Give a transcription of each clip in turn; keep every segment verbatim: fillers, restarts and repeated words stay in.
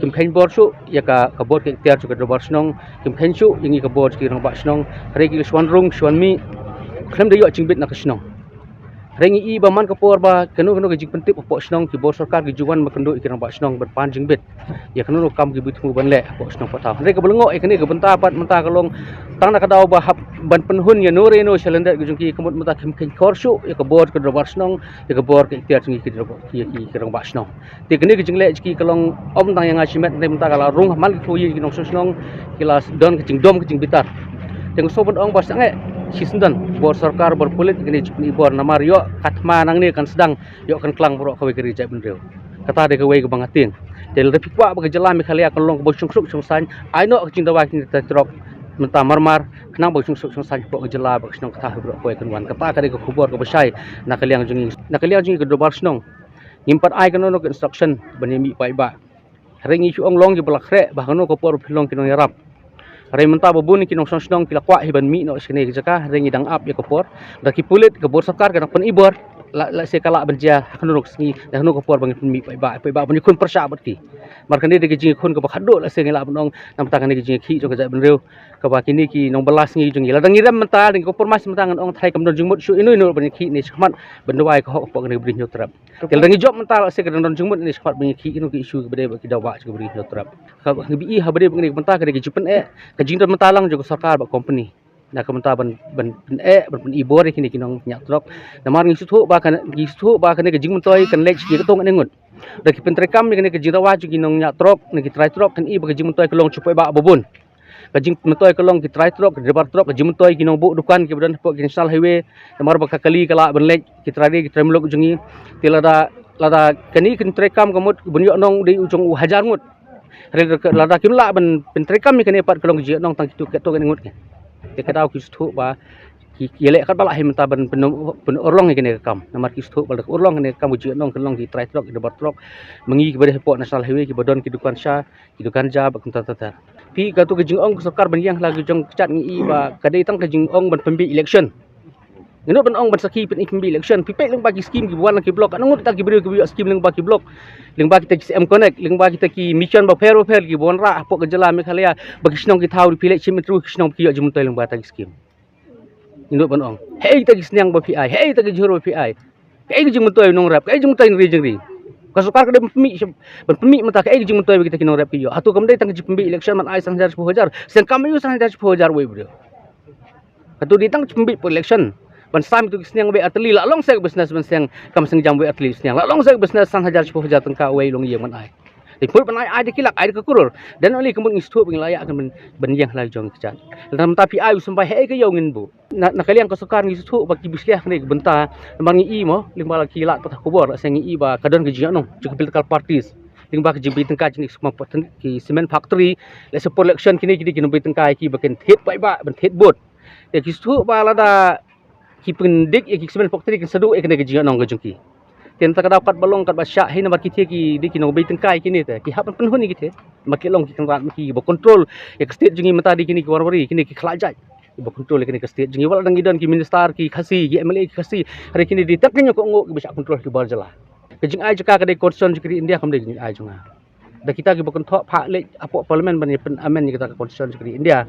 Kim kheiñ bor shuh ïa ka, ka bor ka ikhtiar jong ka dorbar shnong, kim kheiñ shuh ïa ngi ka bor jong ki rangbah shnong. Hynrei ki la shu wan rung shu wan mih, khlem da ïoh jingbit na ka shnong. Hynrei ngi i ba man ka por ba kano kano ka jingpyntip hapoh shnong, ki bor sorkar ki ju wan ba kynduh ïa ki rangbah shnong ban pan jingbit ïa kano kano ka kam kiba thmu ban leh hapoh shnong Pathaw. Hynrei kaba lyngngoh ïa kane ka bynta pat mynta ka long tang na ka daw ba hap ban pynhun ïa no re no sha lyndet ka jong ki, ka mut mynta kim kheiñ khor shuh ïa ka bor ka dorbar shnong, ïa ka bor ka ikhtiar jong ki, ki rangbah shnong. Te kane ka jingleh jong ki ka long ym tang ïa nga shimet, hynrei mynta ka la rung ha man ki khyllung ïing ki nongshong shnong, ki la don ka jingdom ka jingbitar. Te nga sngew ban ong ba sangeh shisyndon bor sorkar, bor pulit, kine ki jingpyni bor, namar ïoh ka thma nangne kan sdang, ïoh kan klang baroh kawei ka ri jaitbynriew. Kata dei kawei kaba nga tieng. Te lada phi kwah ba ka jylla Meghalaya kan long kaba shongkhruk shongsaiñ, ai noh ka jingdawa kine ki trai trok mynta marmar, khnang ba ka shongkhruk shongsaiñ hapoh ka jylla bad ka shnong ka thaw hi baroh kawei kan wan. Kata ka dei ka khubor kaba shai na ka liang jong ngi, na ka liang jong ngi ka dorbar shnong. Ngim pat ai kano kano ka instruction ban ïa mih paidbah. Hynrei ngi shu ong long kiba la khreh ba ha kano ka por ba phi long ki nongïarap. Hynrei mynta ba bun ki nongshong shnong ki la kwah hi ban mih noh sha kane ka jaka, hynrei ngi dang ap ïa ka por. Da ki pulit, ka bor sorkar ka dang pyni bor, la, lehse ka lah ban jia ha kano ka sngi, da kano ka por ba ngin pynmih paidbah, paidbah ban ïakhun pyrshah bad ki. Namar kane dei ka jingïakhun kaba khatduh, lehse ngi lah ban ong, namar kata kane ka jingïakhih jong ka jaitbynriew, kaba kine ki nongbylla sngi jong ngi. Lada ngi rem mynta, da ngi compromise mynta, ngan ong tharai kam don jingmut shuh ino ino ban ïakhih ne shakhmat ban duwai ka hok hapoh kane ka Bri Hynñiewtrep. Te lada ngi jop mynta, lehse ka dang don jingmut ne shakhmat ban ïakhih ino ki issue kiba dei bad ki dawa jong ka Bri Hynñiewtrep. Ka, kaba i ha ba dei bad kane ka bynta ka dei ka jingpyneh, ka jingdon mynta lang jong ka sorkar bad company. Na ka bynta ban, ban pyneh, ban pyni bor ïa kine ki nongñiah trok. Namar ngi sngewthuh ba kane, ngi sngewthuh ba kane ka jingmyntoi kan leit sha ki katto katne ngut. Da ki pyntreikam ïa kane ka jingdawa jong ki nongñiah trok ne ki trai trok, kan i ba ka jingmyntoi ka long sha paidbah ba bun. Ka jingmyntoi ka long ki trai trok, ki driver trok, ka jingmyntoi ki nongbuh dukan kiba don hapoh ki national highway. Namar ba ka kali ka lah ban leit, ki trai ri, ki trai muluk jong ngi. Te lada, lada kane ka pyntreikam ka mut ban ïoh nong dei u jong u hajar ngut. Hynrei lada kim lah ban pyntreikam ïa kane pat, ka long ka jingïoh nong tang kito katto katne ngut. Te ka daw ki sngewthuh ba ki, ki leh katba lah hi mynta ban pyn, pynurlong ïa kane ka kam. Namar ki sngewthuh ba lada ka urlong kane ka kam, ka jingïoh nong ka long ki trai trok, ki driver trok, ma ngi kiba dei hapoh national highway, kiba don ki dukan sha, ki dukan ja bad kumta ter ter. Phi, kato ka jingong ka sorkar ban ïeng ha la ka jong ka kjat, ngi i ba ka dei tang ka jingong ban pynbiej election. Ngi nud ban ong ban sakhi pyn, pynbiej election. Phi peit lyngba ki skim kiba wan na ki block, katno ngut kita ki briew kiba ïoh skim lyngba ki block, lyngba kita ki C M Connect, lyngba kita ki mission bapher bapher kiba wanrah hapoh ka jylla Meghalaya, ba ki shnong ki thaw, phi leit shim interview ki shnong ba ki ïoh jingmyntoi lyngba kita ki skim. Ngi nud ban ong, haei kita ki sniang ba phi ai, haei kita ki jhur ba phi ai, kaei ka jingmyntoi nongrep, kaei ka jingmyntoi jingri jingri. Ka sorkar ka dei ban pynmih, ban pynmih mynta kaei ka jingmyntoi ba kita ki nongrep ki ïoh. Hato kam dei tang ka jingpynbiej election ban ai san hajar shiphew hajar, seng kam ïoh san hajar shiphew hajar uwei u briew. Kato dei tang ka jingpynbiej election. Ban sam ïa kito ki sniang wei artylli, la long seh ka business ban seng, kam seng jam wei artylli sniang. La long seh ka business san hajar shiphew hajar tyngka uwei u longïing ban ai. Te pud ban ai, ai da ki lak, ai da ka klur. Then only ka mut ngi sngewthuh ba ngi la ïa kan ban, ban ïeng ha la jong ka kjat. Lada mynta phi ai u symbai, haei ka ïew ngin buh. Na, na ka liang ka sorkar ngi sngewthuh ba ki bishlia ha kane ka bynta. Namar ngi i mo, lyngba la ki lad pathai khubor, lehse ngi i ba ka don ka jingïohnong jong ki political parties lyngba ka jingbei tyngka jong ki cement, ki cement factory. Lehse por election kine ki dei ki nongbei tyngka ïa ki ba kin thied paidbah, ban thied vote. Te ki sngewthuh ba lada ki pyndik ïa ki cement factory, kin sa duh ïa kane ka jingïohnong ka jong ki. Te nangta ka daw katba long katba shah hi, namar kitei ki dei ki nongbei tyngka ïa kine, te ki hap ban pynhun ïa kitei. Ma ki long ki kynrad, ma kiba control ïa ka state jong ngi mynta dei kine ki Marwari, kine ki khlad jait kiba control ïa kane ka state jong ngi. Wat la dang ki don ki minister ki Khasi, ki M L A ki Khasi, hynrei kine dei tang ki nongkoh nguh kiba shah control ki bar jylla. Ka jingai jaka ka dei constitution jong ka ri India, kam dei ka jingai jong nga. Da kita kiba kynthoh phah leit hapoh parliament ban ïa pyn-amend ïa kata ka constitution jong ka ri India.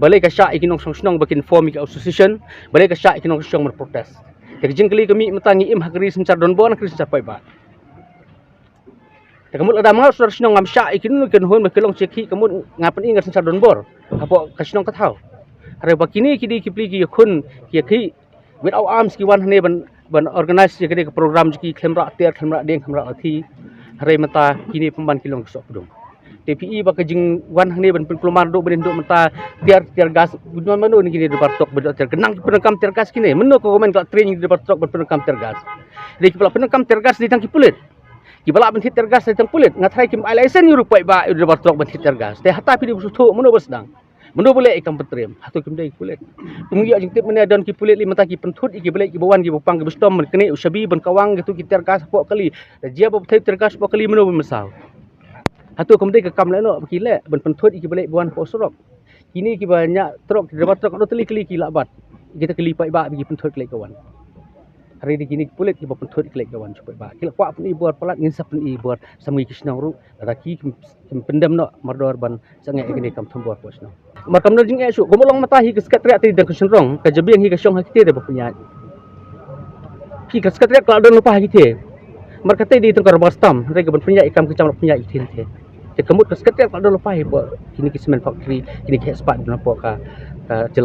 Balei ka shah ïa ki nongshong shnong ba kin form ïa ki association? Balei ka shah ïa ki nongshong shnong ban protest? Te ka jingkylli ka mih mynta, ngi im ha ka ri synshar donbor ne ka ri synshar paidbah? Te ka mut lada ma nga u sordar shnong ngam shah ïa kino kino ki nongshong shnong ba ki long sha ki, ka mut nga pyni nga synshar donbor hapoh ka shnong ka thaw. Hynrei ba kine ki dei ki plie ki ïakhun, ki ïakhih, without arms ki wan hangne ban, ban organize ïa kane ka program jong ki, khlem rah tiar, khlem rah dieng, khlem rah lathi. Hynrei mynta kine pynban ki long ki sohpdung. Te phi i ba ka jingwan hangne ban pynkulmar duh ba dei duh mynta tiar, tiar gas, u don mano ne kine driver truck ba don tiar, khnang ki pyndonkam tiar gas kine? Mano ka government ka la train ïa ki driver truck ban pyndonkam tiar gas? Dei kiba la pyndonkam tiar gas dei tang ki pulit. Kiba lah ban thied tiar gas dei tang pulit. Nga tharai kim ai license ïa u paidbah, ïa u driver truck ban thied tiar gas. Te hata phi dei ba sngewthuh, mano ba sdang? Mano ba leh ïa ka kam pyntriem? Hato kim dei ki pulit? Ym ïoh jingtip mynne, don ki pulit lei mynta ki pynthut ïa ki ba leit, ki ba wan, ki ba pang, ki ba shitom ban knieh u shabi, ban kawang kito ki tiar gas hapoh kali. Da jia ba pynthut tiar gas hapoh kali, mano ba mynsaw? Hato kam dei ka kam lehnoh ba ki leh ban pynthut ïa ki ba leit ba wan hapoh surok? Kine kiba ñiah trok, ki driver trok, katno tylli kali ki lah bat ïa kita kali paidbah ba ki pynthut ki leit ki wan? Hynrei da kine ki pulit kiba pynthut ki leit ka wan shu paidbah. Ki la kwah pyni bor palat, ngin sa pyni bor samngi ki shnong ruh. Lada ki kim, kim pyndem noh mardor ban sangeh ïa kine kam thum bor hapoh shnong. Mar kam don jingeh shuh, kumba long mynta hi ka Secretariat te dang ka shynrong, ka jabieng hi ka shong ha kite te ba pynïaid. Ki ka Secretariat ka la don lypa ha kite. Mar kata dei tang ka rubber stamp, hynrei ka ban pynïaid kam ka jam la pynïaid kite te. Te ka mut ka Secretariat ka la don lypa hi ba kine ki cement factory, kine ki heh spah don hapoh ka, ka jylla.